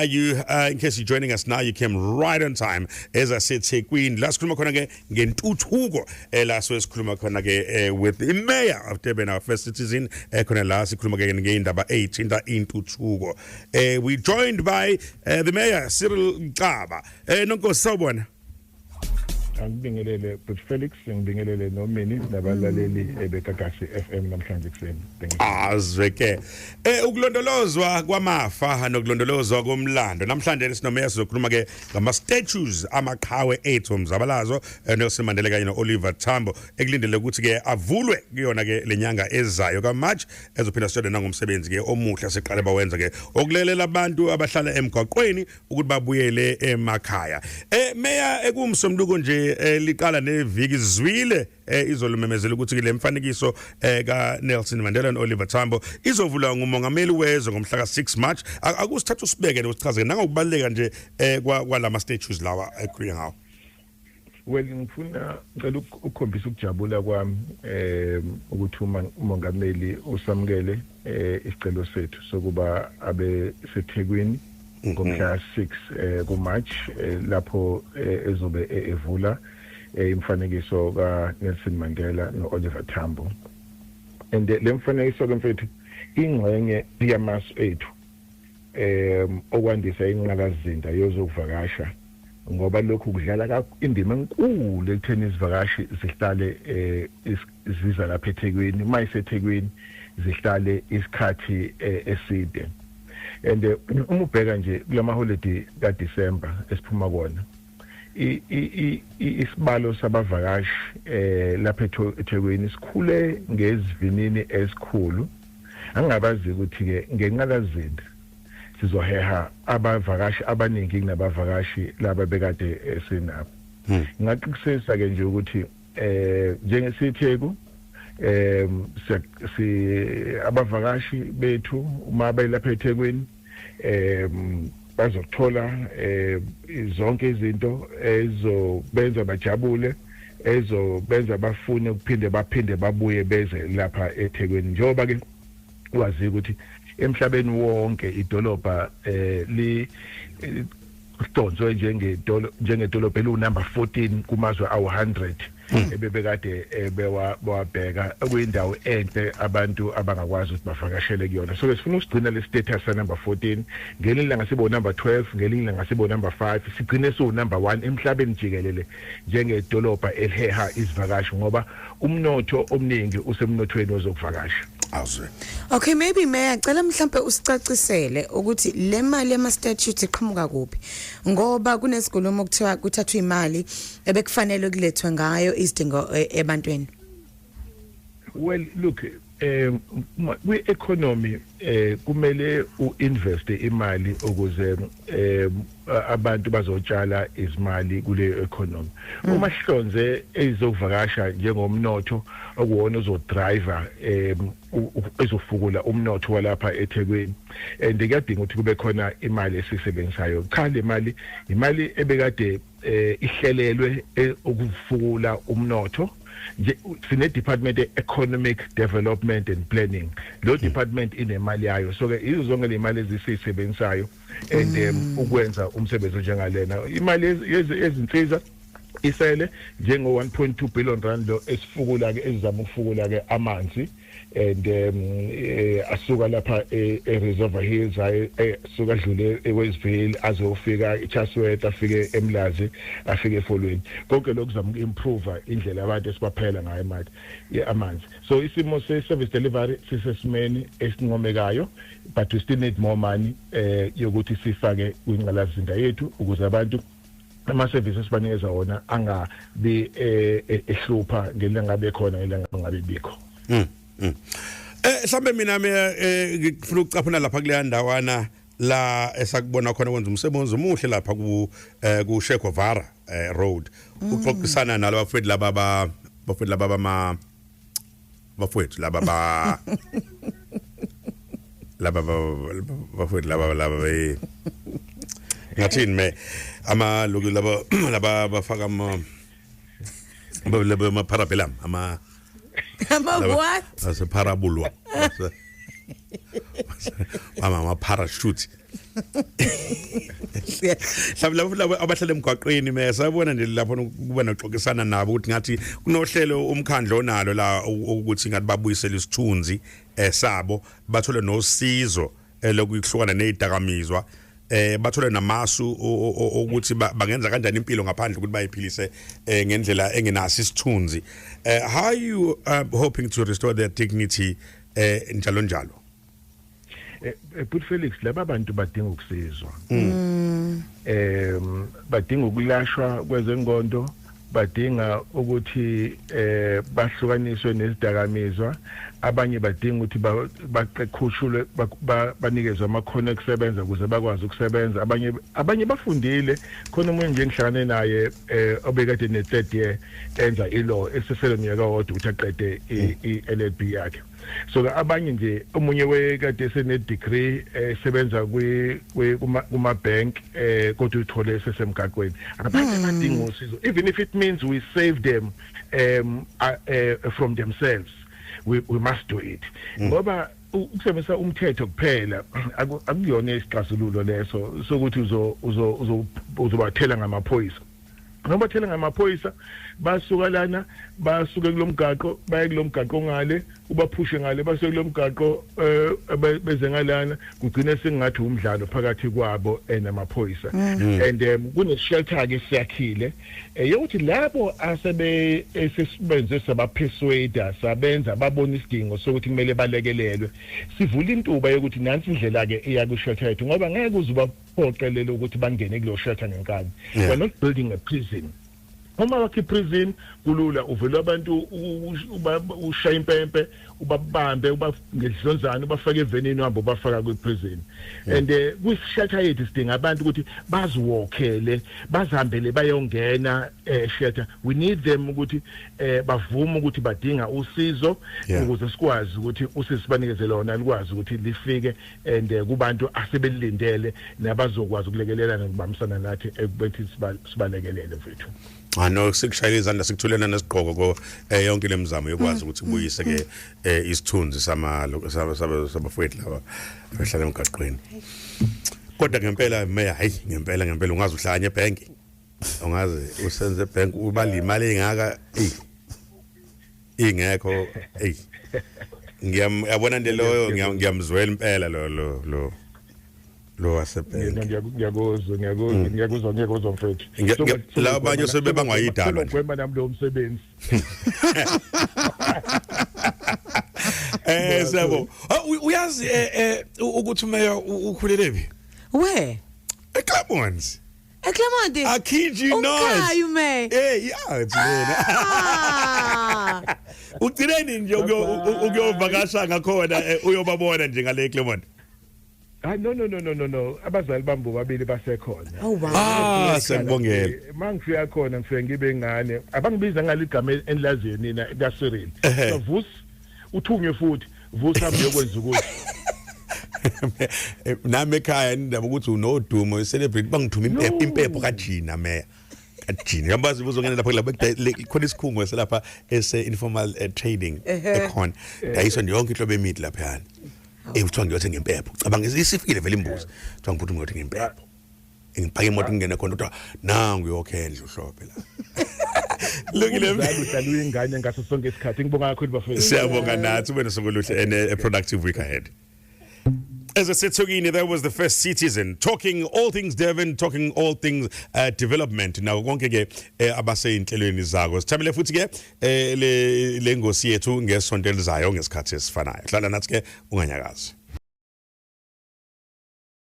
You in case you're joining us now, you came right on time. As I said, Thekwini la sikhuluma khona ke ngentuthuko, la sikhuluma khona ke with the mayor of Durban, our first citizen, khona la sikhuluma ke ngeindaba ezithinta intuthuko. We joined by the mayor, Cyril Xaba. Nonkosi, sawubona. Angibingelele, Bhut Felix, ngibingelele noMini nabalaleli ebeGagasi FM namhlanje ekuseni. Thank you. Azwe ke, ukulondolozwa kwamafa nokulondolozwa komlando. Namhlanje sinomeya, sizokhuluma ke ngama statues amaqhawe ethu omzabalazo, Nelson Mandela kanye noOliver Tambo, ekulindele ukuthi ke avulwe kuyona ke lenyanga ezayo kaMarch, ezophinda sitshele nangomsebenzi ke omuhle siqale bawenza ke okulelela abantu abahlala emgwaqweni ukuthi babuyele emakhaya. Meya, ekumsomluko nje liqala neviki zwile izolumemezela ukuthi le mfanekiso ka Nelson Mandela no Oliver Tambo izovulwa ngumongameli wezwe ngomhla ka 6 March. Akusithatha usibeke usichaze nangokubaleka nje kwalama statues lawa ekhulunywa ngawo. Well, ngifuna ngicela ukukhombisa ukujabula kwami ukuthi uma umongameli usamukele isicelo sethu sokuba abe seThekwini ngomhla 6 kuMarch, lapho ezobe evula imfanekiso ka Nelson Mandela noOliver Tambo. And le mfanekiso ke, mfethu, ingxenye yamasu ethu okwandisa inqalasizinda yozokuvakasha, ngoba lokhu kudlala indima enkulu ekutheni izivakashi zihlale ziza lapha eThekwini, uma iseThekwini zihlale isikhathi eside. And uma ubheka nje kulama holiday kaDecember esiphuma kona, isibalo sabavakashi lapha eThekwini sikhule ngezivinini esikhulu. Angingabazi ukuthi ke ngenqalasizinda sizoheha abavakashi abaningi kunabavakashi laba bekade sinabo. Ngingaqinisekisa ke nje ukuthi njengesiTheku si abavakashi bethu uma belapha eThekwini bazothola zonke izinto ezobenza bajabule, ezobenza bafune ukuphinde baphinde babuye beze lapha eThekwini, njengoba ke wazi ukuthi emhlabeni wonke idolobha li sidonswe njengedolobha eliwu number 14 kumazwe awu100 ebebekade bewa bawabheka okuyindawo enhle abantu abangakwazi ukuthi bavakashele kuyona. So sifuna usigcina le status sa number 14. Ngelinye ilanga sibo number 12, ngelinye ilanga sibo number 5, sigcine siwu number 1 emhlabeni jikelele njengedolobha eliheha izivakashi, ngoba umnotho omningi usemnothweni wezokuvakasha. Awuzwe. Okay, maybe Mayor, cela mhlambe usicacisele ukuthi le mali yama statutes iqhamuka kuphi, ngoba kunesigulumo kuthiwa kuthathwa imali ebekufanele kulethwe ngayo izidingo ebantwini. Well, look, kwi economy kumele uinvest imali ukuze abantu bazotshala izimali kule economy. Uma sihlonze ezokuvakasha njengomnotho okuwona ozodriver ezofukula umnotho walapha eThekwini, and kuyadinga ukuthi kube khona imali esisebenzisayo. Cha, le mali imali ebekade ihlelelwe ukufukula umnotho nje. Sine department economic development and planning. Lo department inemali yayo, so ke izo zonke le mali ezisisebenzisayo and ukwenza umsebenzi njengalena, imali ezinsiza isele njengo 1.2 billion rand lo esifukula ke, ezizama ukufukula ke amanzi and asuka lapha e-Reservoir Hills, asuka adlule eWestville, azofika eChatsworth, afike eMlazi, afike eFolweni. Konke lokhu kuzama uku-improve indlela abantu esibaphela ngayo imali amanzi. So isimo se-service delivery sisesimeni esincomekayo, but we still need more money yokuthi sifake kwinqalasizinda yethu ukuze abantu ama-service esibanikeza wona angabi ehlupha ngelanga bekhona, ngelanga ngabe bikho. Mhlambe mina ngifuna ukucaphuna lapha kuleya ndawana la esakubona khona kwenza umsebenzi omuhle lapha ku Che Guevara Road, uxoxisana nalabo bafowethu laba, ba bafowethu laba bama bafowethu laba ba laba bafowethu laba ngathini me ama lokhu laba bafaka ama laba ama parabellum ama Ama what? Ase parabulwa, ama parachute. Mhlawumbe labo abahlala emgwaqweni me sayabona nje lapho kuba noxoxisana nabo ukuthi ngathi kunohlelo umkhandlo onalo la ukuthi ngathi babuyisele isithunzi sabo, bathole nosizo lokuhlukana nezidakamizwa, bathole namasu ukuthi bangenza kanjani impilo ngaphandle ukuthi bayiphilise ngendlela engenaso isithunzi. How are you hoping to restore their dignity, njalo njalo? But Felix, laba bantu badinga ukusizwa, badinga ukulashwa kwezengqondo, badinga ukuthi bahlukaniswe nezidakamizwa, abanye badinga ukuthi baqeqeshulwe, banikezwe amakhono ekusebenza ukuze bakwazi ukusebenza. Abanye bafundile khona. Umunye nje ngihlangane naye obekade ne third year enza i-law, esesele minyaka owodwa ukuthi aqede i-LLB yakhe. So ke abanye nje, omunye wekade sene degree, esebenza kwi kuma bank, kodwa uthole sesemgaqweni. Abantu badinga usizo, even if it means we save them from themselves, we must do it, ngoba ukusebenzisa umthetho kuphela akuyona isixazululo leso sokuthi uzo uzo uzobathela ngamaphoyisa. Noma bathela ngamaphoyisa, basuka lana, basuke kulomgaqo baye kulomgaqo ngale, ubaphushe ngale, basuke kulomgaqo beze ngalana, kugcine sengathi umdlalo phakathi kwabo namaphoyisa. And kune shelter ke siyakhile yokuthi labo asebe esesibenze saba-persuade, sabenza babona isidingo sokuthi kumele balekelelwe, sivula intuba yokuthi nansi indlela ke eya ku shelter yethu, ngoba ngeke uze ubaphoqelele ukuthi bangene kulo shelter ngenkani. We're not building a prison. Uma wakhe prison kulula, uvela abantu ushaya impempe, ubabambe uba ngedlonzana, ubafake evenini, uhambe ubafaka kwi-prison. And kwi-shelter yethu sidinga abantu ukuthi baziwokhele, bazihambele bayongena shelter. We need them ukuthi bavume ukuthi badinga usizo ukuze sikwazi ukuthi usizo sibanikeze lona likwazi ukuthi lifike and kubantu asebelindele nabazokwazi ukulekelela nokubambisana nathi ekubethi sibalekelele, mfethu. Ah no, sikushayela izandla, sikuthulena nesigqoko ko yonke lemizamo yokwazi ukuthi ubuyise ke isithunzi sama sabafowethu laba abahlala emgaqweni. Kodwa ngempela meya, hayi, ngempela ngempela ungaze uhlanye ebhenki, ungaze usenze ebhenki ubala imali engaka, ey, ingekho, ey, ngiyam yabona nje loyo, ngiyamzwela impela lo wasebhenki. Ngiyakuzwa, ngiyakuzwa, ngiyakuzwa, ngiyakuzwa mfethu. Laba abanye sebebangwa yidalwa nje. Sogwema nami lo msebenzi. Siyabo. Uyazi ukuthi umeya ukhulele phi? Where? eClermont. eClermont. I kid you not. Umkhayu me. Yeah, it's lena. Ah. Ugcine nje ukuyovakasha ngakhona, uyobabona nje ngale eClermont? Ah no, no, no, no, no, no, abazali bami bobabili basekhona. Oh wow. Ah, siyakubongela. Mangifika khona ngifike ngibe ingane, abangibiza ngaligama enilaziyo nina kaCyril. So Vusi, uthunywe futhi, Vusi, hambe uyokwenza ukuthi. Nami ekhaya indaba ukuthi unodumo, i-celebrity, bangithuma impepho. No. Impepho kajina, meya, kajina. Yabazi uzongena lapha lapha khona isikhungo eselapha ese informal trading ekhona, dayiswa nje yonke inhlobo emithi laphayana. Kuthiwa ngiyothenga impepho. Cabanga, isifikile vele imbuzi, kuthiwa ngiphuthume ngiyothenga impepho, ngipake imoto, ngingene khona, kuthiwa nangu uyokhendla uhlophe la. Lungile. Umzali uhlala uyingane ngaso sonke isikhathi. Ngibonga kakhulu, bafethu. Siyabonga nathi, ube nosuku oluhle and a productive week ahead. As I said, Tokini, that was the First Citizen talking all things Durban, talking all things development. Now konke ke abaseyinhlelweni zako. Sithamile futhi ke le lengosi yethu ngesonto elizayo ngesikhathi esifanayo. Hlala nathi ke, unganyakazi.